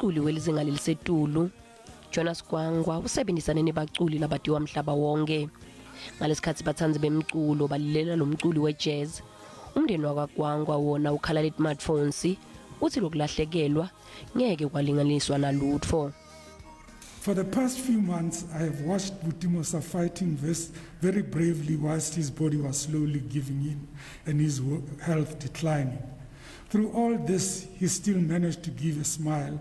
umculi welizinga lelisetulu Jonas Gwangwa usebenzisane nebaculi labadiwa umhlaba wonke. Ngalesikhathi bathanzi bemculo balilela lomculi weJazz. Umndeni wakwaGwangwa wona ukhala le-smartphones uthi lokulahlekelwa ngeke kwalinganiswa nalutho. For the past few months, I have watched Butimosa fighting very bravely whilst his body was slowly giving in and his health declining. Through all this, he still managed to give a smile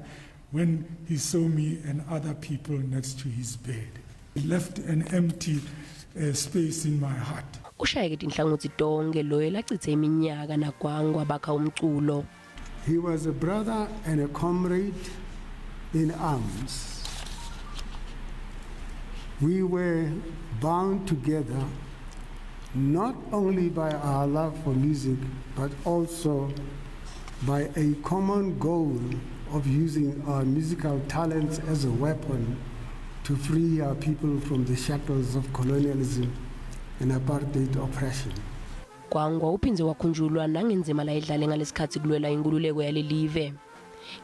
when he saw me and other people next to his bed. He left an empty space in my heart. Ushayeke tinhlangothi tonke lo elachithe iminyaka naGwangwa bakha umculo. He was a brother and a comrade in arms. We were bound together not only by our love for music, but also by a common goal of using our musical talents as a weapon to free our people from the shackles of colonialism and apartheid oppression. Gwangwa uphinze wakhunjulwa nangenzima la idlale ngalesikhathi kulwela inkhululeko yalelive.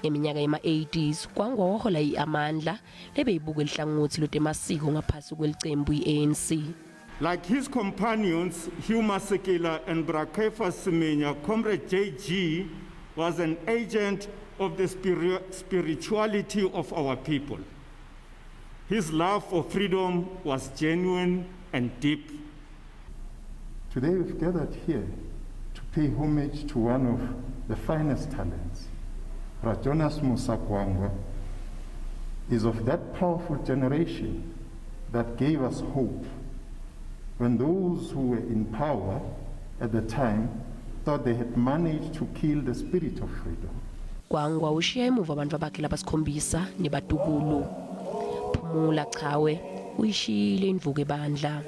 Ngeminyaka yema-80s Gwangwa wahola iamandla lebeyibuka elihlangothi lotemasiko ngaphasi kwelicembu iANC. Like his companions, Hugh Masekela and Brakefa Semenya, Comrade JG was an agent of the spirituality of our people. His love for freedom was genuine and deep. Today we've gathered here to pay homage to one of the finest talents. Jonas Gwangwa is of that powerful generation that gave us hope when those who were in power at the time thought they had managed to kill the spirit of freedom. Gwangwa ushiya emuva abantu bakhe labasikhombisa nebatukulu. Phumula chawe uyishile indvuku ebandla.